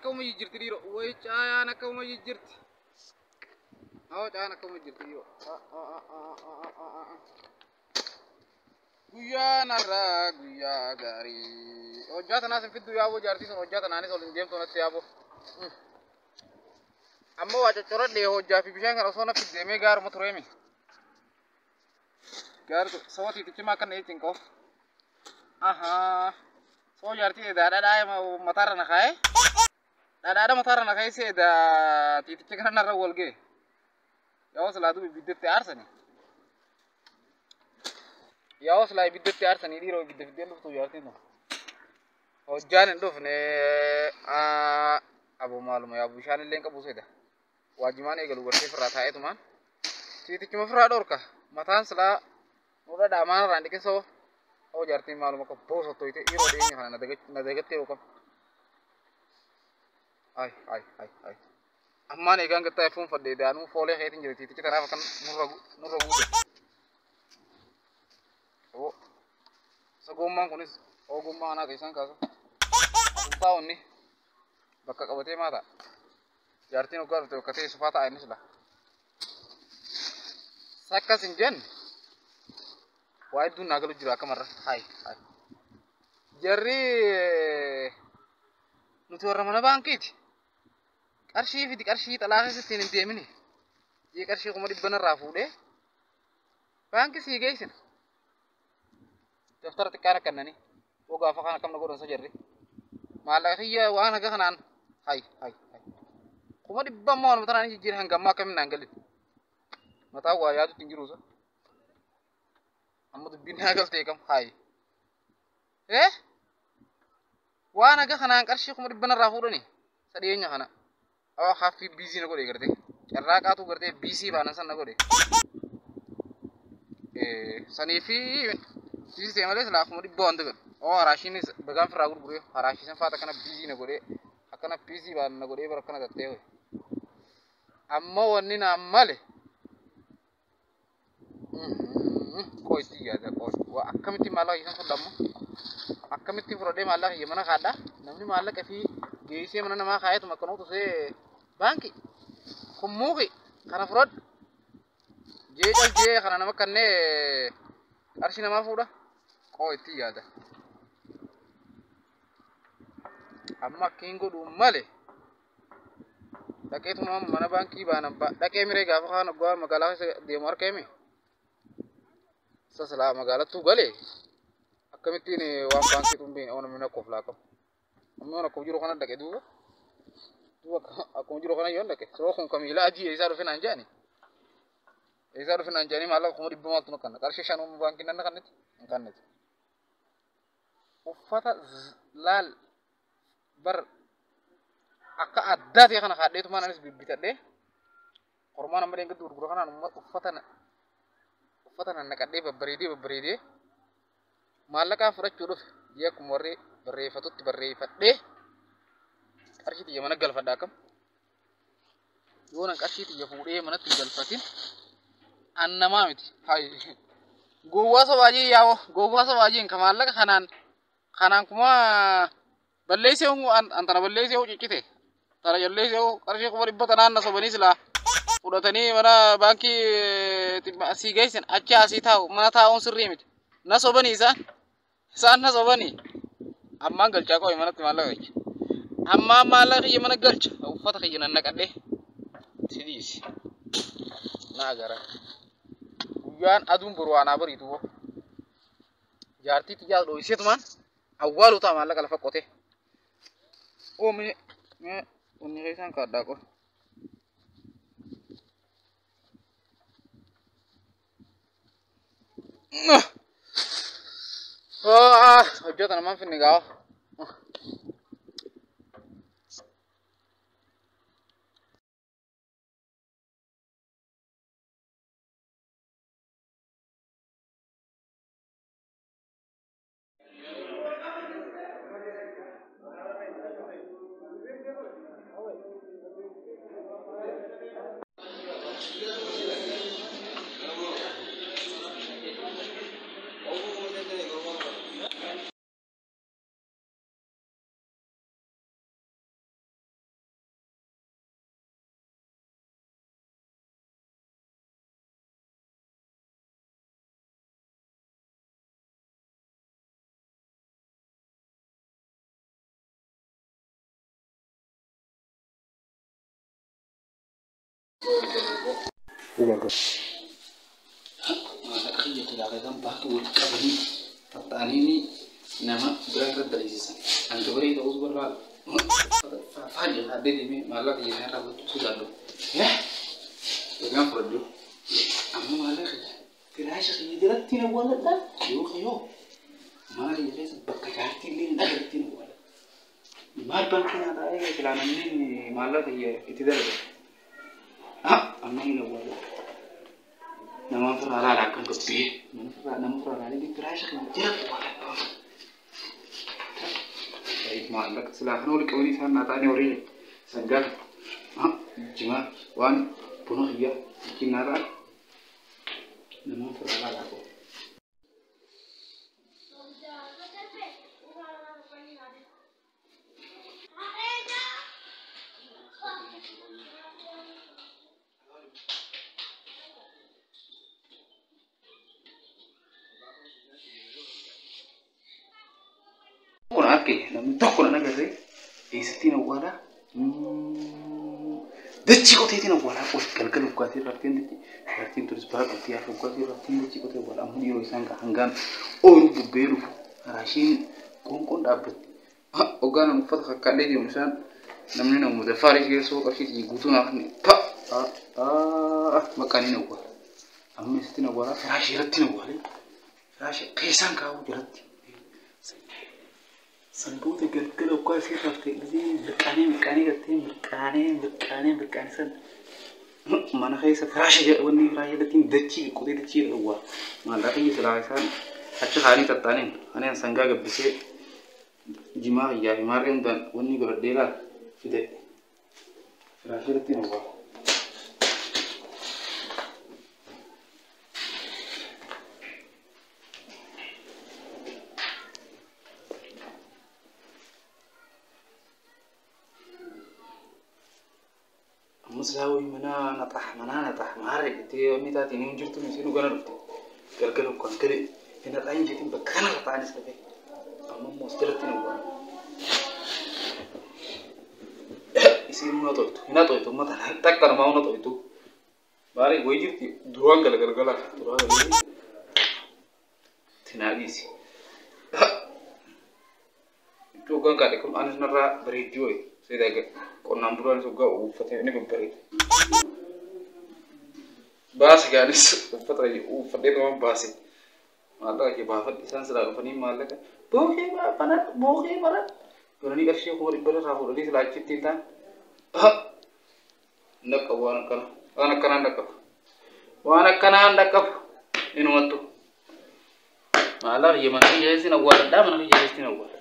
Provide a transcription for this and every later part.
akkuma jijjiirti dhiiroo. Wayi caayaan akkuma jijjiirti. Awwa caayaan akkuma jijjiirti dhiiroo. Guyyaan har'aa guyyaa gaarii. Hojjaa tanaas hin fiddu yaaboo jaartii sun hojjaa tanaanis ol hin deemtu natti yaaboo. Amma waa coccoradhee hojjaa fi bishaan kana osoo na fiddeemee gaaruma tureemi. Gaaritu saba tiitichi maa akkana jechuun qabu. Ahaa. Soo jaartii edaa dhadhaa mataarra na kaa'ee. Dhadhaadha mataarra na kaa'ee edaa tiitichi kana narra wal ga'e. Yaa'oo silaa duuba ibiddatti aarsani. Yaa'oo silaa ibiddatti aarsanii dhiiroo ibidda fiddeen dhuftu jaartiin tun. Hojjaan hin dhufne aboo maaluma yaa bishaan illee hin qabu seeta. Waajimaan eegalu gartee firraa taa'eetumaan. Tiitichuma firraa dhorka. Mataan silaa nurra dhaamaan irraan dhiqin soo. Oo jaartiin maaluma akka boosottoyte yeroo dhiyeenya kana na dagattee yookaan. Ay ay ay ay. Ammaan eegaan gattaa fuunfadhee daanuu foolee keetiin jira tiitichi tanaaf akkan nurra guute. Aboo sagommaan kunis ogummaa anaa ta'e isaan kaasu. Asumtaa onni bakka qabatee maa ta'a. Jaartiin hoggaa dhufte bakka ta'e sufaa ta'a innis laa. Sakkas hin jenne waa hedduun naa galu jira akkamarra. Hai hai. Jarri nuti warra mana baankiiti. Qarshii fidi qarshii xalaa keessatti hin deemini. Jee qarshii 500,000 narraa fuudhee baankii sii geessina. Daftara xiqqaan akkannanii. Oo gaafa kana akkam na godhan sa jarri. Maallaqa kiyya waan haga kanaan hai hai hai. 100,000 ammoo waanuma tanaan jijjiire hanga ammaa akkamiin naan galin. Mataa waa yaadutti hin jiru sa. Amma dubbiin naa galtee kam hai. Eh? Waan haga kanaan qarshii 500,000 narraa fuudhani. Sa dhiyeenya kana. Awa haffii biizii na godhe gartee. Carraaqaatu gartee biizii baanan san na godhe. Sanii fi biizii ta'e malee silaa 100,000 waan dagal. Oo haraashiinis bagaan firraa gurguree haraashii san faata akkana biizii na godhee akkana biizii baanan na godhee bara akkana tattee hoye. Amma wanni naan male. Qoy itti yaada qoy. Waa akkamitti maallaqa isaan fudhamma? Akkamitti fudhadhee maallaqa kiyya mana kaadhaa? Namni maallaqa fi geessee mana namaa kaayetuma akkanuma tusee baankii kun muuqi kana fudhadhu. Jee cal jee kana nama kannee qarshii namaa fuudha. Qoy itti yaada. Amma akkiin godhu male. Dhaqeetuma mana baankii baanan dhaqee miree gaafa kaan oggaa magaalaa keessa deemu harka hime. Isa silaa magaalattuu galee akkamittiin waan baankii tun beekne oona mina koflaa qabu. Amma yoon akkuma jiru kana dhaqe duuba. Duuba akkuma jiru kana yoon dhaqe. Sababa kun kamiila ajii eessaa dhufe naan jedhani. Eessaa dhufe naan jedhanii maallaqa 500,000 maaltu na kanna. Qarshii 5 baankii nan kanniti hin kanniti. Uffata laal bar akka addaa ta'e kana kaadheetumaan anis bibbitadhee kormaan amma dheengaddu gurgura kanaan uffata nan naqadhee babbareedee babbareedee maallaqaa fudhachuu dhufe jee akkuma warri barreeffatutti barreeffadhee qarshii xiyya mana galfadha akkam yoo nan qarshii xiyya fuudhee manatti hin galfatin an namaa miti. Hai gowwaa sobaajii yaa'oo gowwaa sobaajiin ka maallaqa kanaan kanaan kuma balleessee an tana balleessee hoo ciccite tana jalleessee hoo qarshii 500,000 tanaan na sobanii silaa fudhatanii mana baankii asii geessan achi asii taa'u mana taa'uun sirrii miti. Na sobanii isaan na sobanii ammaan galchaa qo'e manatti maallaqa galcha. Ammaan maallaqa kiyya mana galcha uffata kiyya nan naqadhee sidiisi na agara. Guyyaan aduun boru waan bariitu hoo jaartii xiyyaa dho'iseetumaan awwaalu ta'a maallaqa lafa qotee. Oo mee mee onni keessaan kaadhaa qo'e. Hojjeta namaan finni gaafa. Maallaqa kiyya silaa isaan baakii walitti qabanii tatta'anii nama biraa irra dalisiisan. An gabaree ta'us barraa faajja haadhee deemee maallaqa kiyya isaan irraa fudhachuu sodaadhu. Egaan fudhadhu. Amma maallaqa kiyya firaasha kiyya jalatti na awwaaladha yoo kayyoo mana kiyya keessa bakka jaartii illee hin agarretti na awwaaladha. Maal baankii naa taa'ee silaa namni maallaqa kiyya itti dalaga. Amma hin awwaaladha. Nama ofirraa ilaala akkam gabbee nama ofirraa ilaalee firaasha kiyya jalatti awwaaladha. Maallaqa silaa kana walitti qabanii isaan naa ta'anii horii sangaa jimaa waan buna kiyyaa ittiin naa ta'an nama ofirraa ilaalaa qabu. Kun akka namni tokko nan agarree eessattiin awwaalaa dachii qoteetiin awwaalaa qote galgala uggaatii rafteen dachii rafteen turis bara qabdii hafa uggaatii rafteen dachii qotee awwaalaa amma yeroo isaan hangaan ooyiruu bubbee dhufu raashiin qoonqoon dhaabbatti. Hoggaan uffata kakkaadhee deemu isaan namni nama mudaffaarii keessoo qarshii guutuu naaf pa maqaan hin awwaala. Amma eessattiin awwaalaa firaashii irratti hin awwaalee firaashii keessaan kaa'uu jalatti. Sanboota galgala oggaa ishee raftee gisee mirqaanee mirqaanee galtee mirqaanee mirqaanee mirqaanee san mana keessa firaasha wanni firaasha irratti dachii qotee dachii dhowwaa maallaqa kiyya silaa isaan achi kaanii tattaaniin ani sangaa gabbisee jimaa kiyyaa fi maarree hundaan wanni godhadhee laal fide firaasha irratti dhowwaa. Muslaawi mana naxax maarree jettee wanni taate ni jirtu isheen dhugana dhufte galgala ukkaan gale hin naxaayin jettiin bakka kana taa'anis dhufee amma immoo as jalatti na awwaala. Isiin huna to'atu hina to'atu uummata takka namaa huna to'atu maarree wayi jirti duraan gala galgala duraan galee tinaa dhiisi. Iddoo hoggaan kaadhe kun anis narraa bareeddii wayi. Seedaa qonnaan bulaanis hoggaa uffatee ni babbareeda. Baase gaanis uffata uffadhee tuman baase. Maallaqa kee baafadhe isaan silaa dhufanii maallaqa bookee baafadha bookee baradha. Godhanii qarshii 500 irraa fuudhanii silaa achitti hin taane. Hin dhaqqabu waan akkana waan akkanaa hin dhaqqabu. Waan akkanaa hin dhaqqabu inumattu. Maallaqa kiyya mana kiyya keessatti awwaaladhaa mana kiyya keessatti awwaaladha.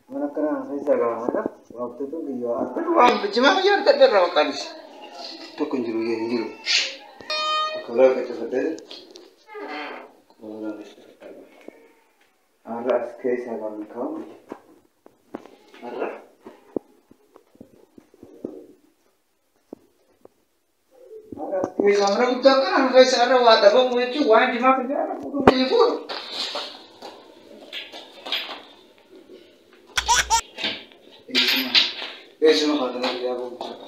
Mana kana keessa gaafata waabtatu biyya argatu waan jimaa biyya argadhe irraa maqaanis tokko hin jiru hin jiru akka biraa qaccifadhee biraa qaccifadhee har'a as keessa kan kaa'amu har'a har'a as keessa mana guddaa kana keessa har'a waa dhabamu jechuun waan jimaa biyya argatu fuudhu. Eesuma haadha biyyaa boonsa.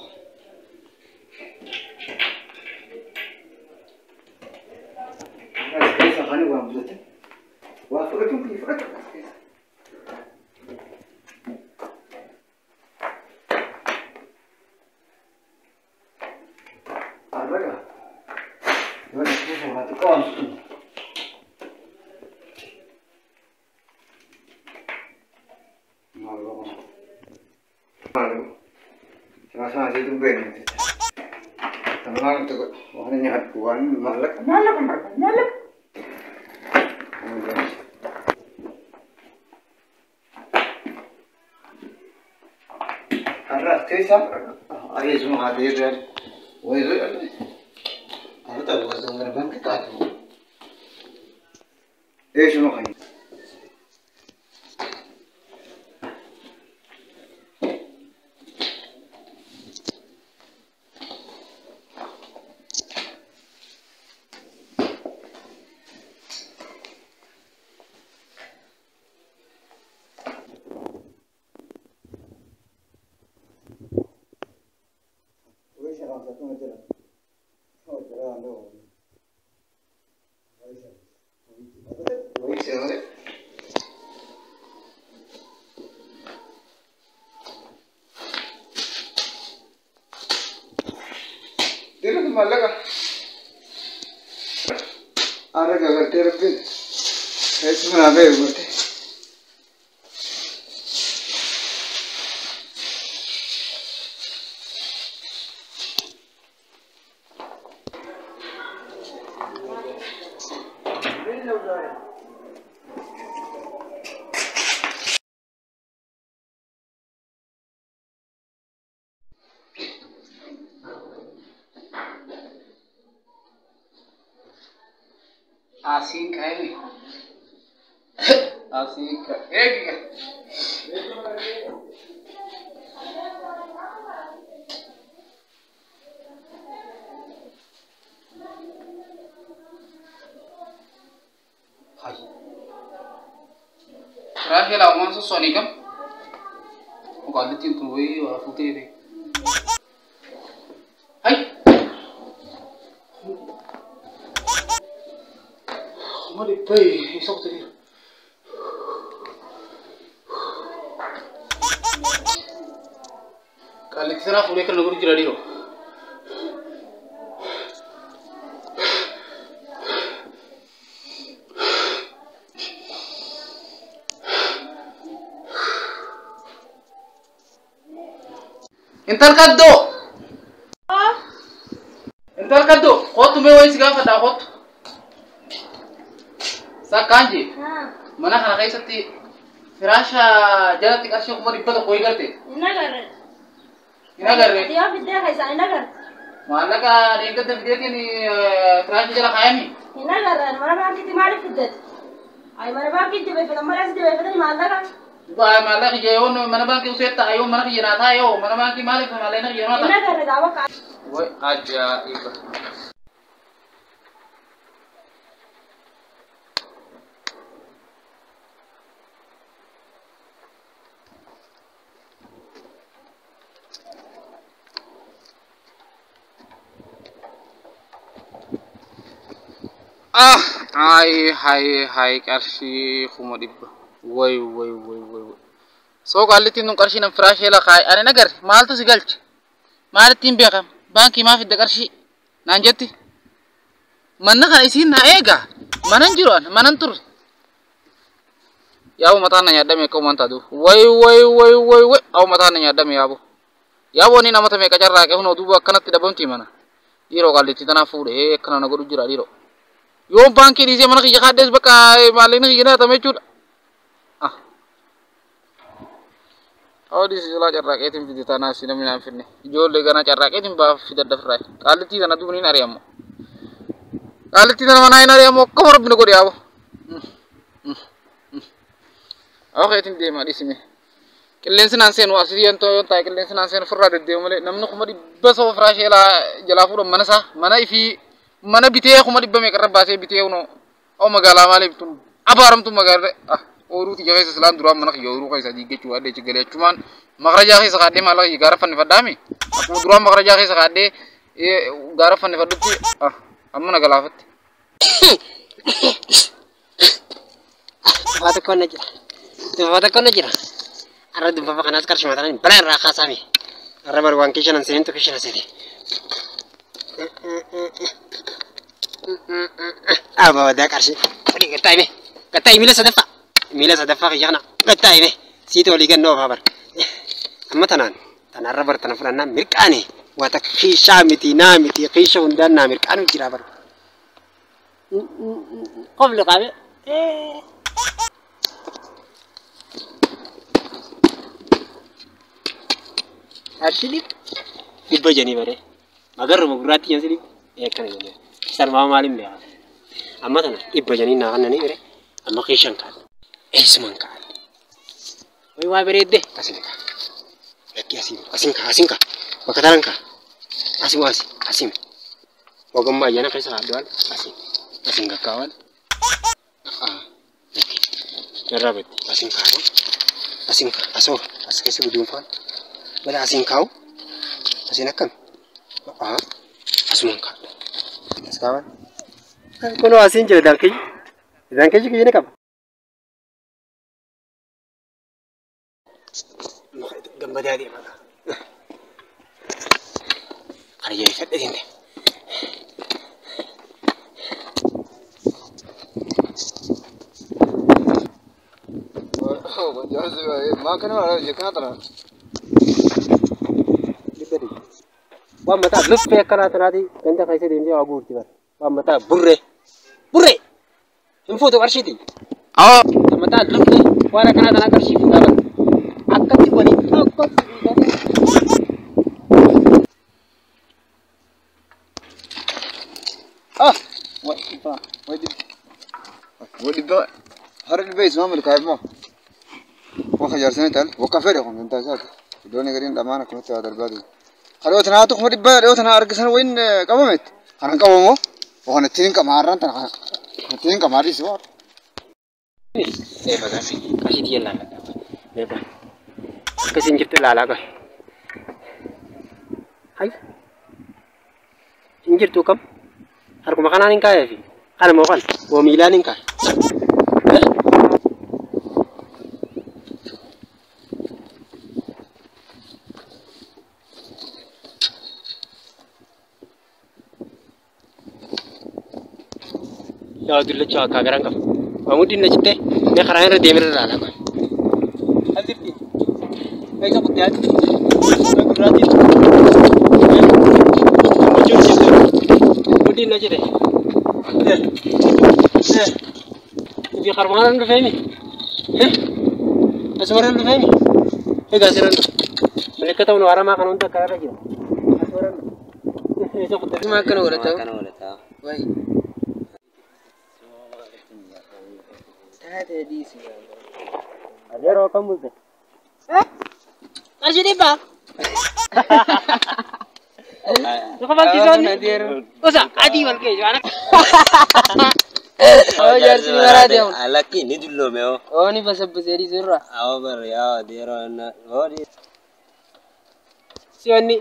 As keessa afaan waan butate. Waa fudhatu fi fudhatu as keessa. Arraga. Yoo as keessa waa xiqqoo waan fudhatu. Maal Sama situ ben. Teman itu waan nyaat waan maallaqa maallaqa maallaqa maallaqa. Har'a as keessa ayeesuma haatee irraa wayii har'a ta'u gosa mana baankii taatu. Eesuma kan. Maallaqa har'a gartee rabbiin keessuma naa ba'e gartee. Asiin ka'e asiin ka'e eegi hai Raahel awwan sossoonii kam mukaallittiin tun wayii waa fuutee bee hai Mali pay isaqti qallitti sanaa fuudhee kan nu jira dhiiroo. Intal kaddoo. Intal kaddoo kootu mee wayii si gaafadhaa kootu. Sakkaanji mana kana keessatti firaasha jalatti qarshii 100,000 eegarte. Hin agarre. Hin agarre. Yoo fiddee keessaa hin agarre. Maallaqa deeggarta fideetiin firaasha jala kaayami. Hin agarre. Mana baankiitti maaliif fiddete? Ayi mana baankiitti jabeeffatan malee as jabeeffatan maallaqa. Maallaqa yoon mana baankii usee ta'a yoon mana kiyya naa ta'a yoo mana baankii maaliif maallaqa kiyya naa ta'a. Hin agarre gaafa ka'a. Way ajaa'iba. Ah, ay, hay, hay, qarshii 100,000. Way, way, way, way, way. Soo qaallittiin tun qarshii nan firaashee lakaa'e. Ani nagarre maaltu si galche? Maalittiin beekama? Baankii maa fidde qarshii? Naan jetti. Manna kana isiin na eegaa. Manan jiru an, manan turre. Yaaboo mataan na nyaadhame akka uumaan taatu. Way, way, way, way, way. Awu mataan na nyaadhame yaaboo. Yaaboo ni namata meeqa carraaqe hunoo duuba akkanatti dhabamti mana. Dhiiroo qaallittii tanaaf fuudhee akkana na godhu jira dhiiroo. Yoon baankii dhiisee mana kiyya kaadhees bakka maallaqni kiyya nyaatame jechuudha. Ah. Awwa silaa carraaqeetiin fide tanaas namni naan finne. Ijoollee ganaa carraaqeetiin baa fidadha firraa. Qaallittii tana duuba ni ari'amu. Qaallittii tana manaa hin ari'amu akkuma rabbi na godhe yaaboo. Awwa keetiin deema dhiisime. Qilleensi naan seenu asii yoon taa'e qilleensi naan seenu firraa deddeemu malee namni 100,000 saba firaashee jalaa fuudhan mana isaa mana ifii mana bitee 100,000 meeqa irra baasee bitee hunoo oo magaalaa maaliif tun abaaramtu magaalaa ah ooyiruu tiyya keessa silaan duraan mana kiyya ooyiruu keessa diiggachuu adda jecha galee achumaan makarajaa keessa kaadhee maallaqa kiyya gaara fannifadhaami akkuma duraan makarajaa keessa kaadhee gaara fannifadhutti ah amma na galaafatti. Waa tokko na jira. Waa tokko na jira. Arra dubbaba kanaas qarshii mataan balaa irraa kaasame. Arra bar waan kishanan seentu kishana seene. Abba wadaa qarshii. Fudhi gattaa hime. Gattaa miila sadaffaa. Miila sadaffaa kiyya kana gattaa hime. Siiti olii gannoo ofaa bar. Amma tanaan tanarra bar tana fudhannaa mirqaane. Waa takka kiishaa miti naa miti kiisha hundaan naa mirqaanu jira bar. Qofli qabe. Qarshii dhibba janii bare. Magarruma gurraatti kan silii akkana jennee. Salmaa maaliin beekaa? Amma tana dhibba janii naa kannanii bare. Amma keeshaan kaa'an. Eessumaan kaa'an. Wayi waa bareedde asin ka'a. Lakkii asiin asin ka'a asin ka'a. Bakka taran ka'a. Asin asi asin. Ogummaa ayyaana keessa kaa'addu asin asin kakkaawwan. Lakkii. Narraa badde asin kaa'u. Asin ka'a asoo as keessa guduunfaan. Bala asin kaa'u. Asin akkami? Asumaan kaadha. Iskaaban. Kunoo asiin jira daankiyyi. Daankiyyi kiyya ni qaba. Gammadaa deema. Kana jabeeffadhe deemte. Maa kana mara jekkana tana. Waan mataa luffee akkanaa tanaati ganda keessa deemtee waa guurti bara. Waan mataa burree. Burree! Hin fuutu qarshiiti. Kan mataa luffee waan akkanaa tanaa qarshii fuudhaa bara. Akkatti waliin tokkotti fuudhanii. Ah! Wai dhibba. Wai dhibba. Wai dhibba. Hara dhibba isuma milkaa'e moo? Waxa jaarsanii ta'an wakka fedhe kun hin taasisaati. Iddoon gariin dhamaan akkumatti waa darbaa deemu. Dhiyoo tanaa tokkuma dhibba dhiyoo tanaa argisan wayin qabametti. Kanan qabamoo waan ittiin qaba har'aan tana kana ittiin qaba har'isi waa. Qarshii xiyya ilaalladha. Meeqa? Akkasiin jirtu ilaalaa qabe. Hay! Hin jirtu kam? Harkuma kanaan hin kaayee fi kana moo kana? Moo miilaan hin kaaye? Yaa dullacha akka garaan qaba. Waa mudhiin na cittee mee karaa irra deemee irra ilaalaa qabe. As jirti. Eessa kuttee ati? Gurraatti. Gammachuun jirtu. Mudhiin na cite. Ifi karmaan dhufeemi. Asumarra dhufeemi. Egaa asirra dhufe. Milikkata kun haramaa kan hunda akka irra jira. Asumarra dhufe. Eessa kuttee? Maa akkana godhataa? Akkana godhataa. Wayi. Taatee dhiisi. Yeroo akkam bulte? Qarshii dhibba. Lafa balchisoonni. Gosa adii wal keessa waan Oo jaarsi maraa deemu. Alakki ni dulloome hoo. Oo ni basabbasee dhiisu irraa. Awwa bar yaa yeroo na hoo Si'oonni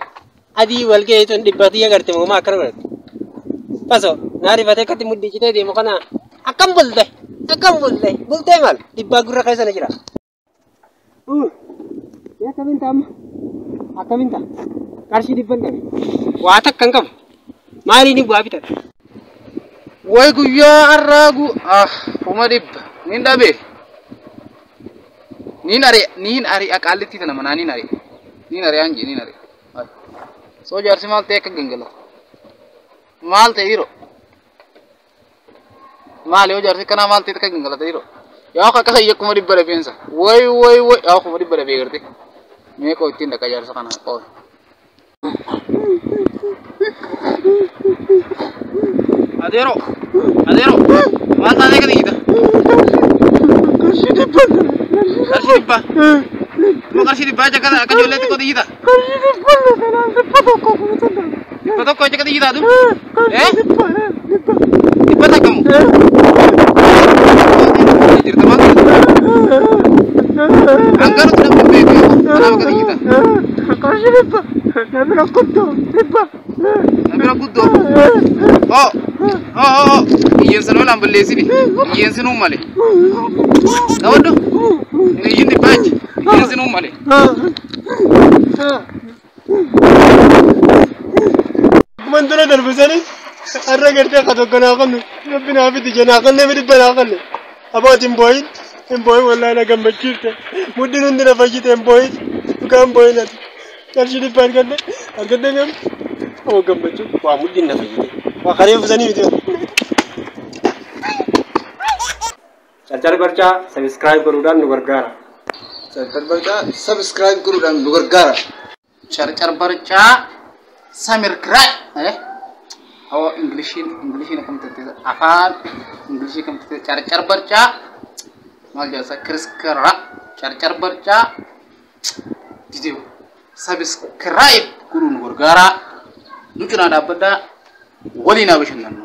adii wal keessa tun dhibba xiyya garte moo akkana godhate. Pasoo naa rifatee akkatti mudhii citee deemu kana akkam bulte akkam bulte bultee maal dhibbaa gurra keessa na jira. Akkamiin ta'a amma akkamiin ta'a qarshii dhibban dhabe waa takka hin qabu maaliin bu'aa bitata. Way guyyaa har'aa gu ah 500 nin dhabe. Nin ari'a qaallitti tana manaa nin ari'a. Nin ari'a hanji nin ari'a. Soo jaarsi maal ta'e akka gangalatu. Maal ta'e dhiiroo? Maal yoo jaarsi kanaa maal ta'e akka gangalata dhiiroo? Yaa akka kiyya 500 dhabeensa. Way way way yaa 500 dhabee garte. Mee koo ittiin dhaqa jaarsa kana qofa. Adeero adeero maal taatee akka xiyyita? Qarshii dhibba. Qarshii dhibba. Moo qarshii dhibbaa jecha akka ijoolleetti koo xiyyita? Qarshii dhibba kanaan 100 guutuu. 100 jecha xiyyitaa dur? Dhibba takkamu? Jirta maal? Hangarutti namni beeku kanaaf akka xiyyita. Qarshii dhibba. Namni guddoo dhibba. Namni guddoo. Oo oo oo hiyyeessanoo laan balleessini hiyyeessinuu malee. Dawaddu hiyyin dhibbaa jechi hiyyeessinuu malee. Mandara darbisanii har'a gartee ka tokko naa qallu rabbi naa fidi janaa qallee dhibba naa qalle. Abooti hin boo'in hin boo'in wallaahi na gammachiifte muddiin hundi na fayyite hin boo'in dhugaa hin boo'in ati qarshii dhibba argadhe argadhe gam aboo gammachuu waa muddiin na fayyite waa karee fusanii miti. Carcar Barcaa subscribe godhuudhaan nu gargaara. Carcar Barcaa subscribe godhuudhaan nu gargaara. Carcar Barcaa samirkiraay. Awwa Ingiliishiin akkam tattee afaan Ingilishii akkam tattee Carcar Barcaa maal jedhasa kiriskira Carcar Barcaa didee subscribe godhuun nu gargaara. Nu cinaa dhaabbadhaa waliin haa bashannannu.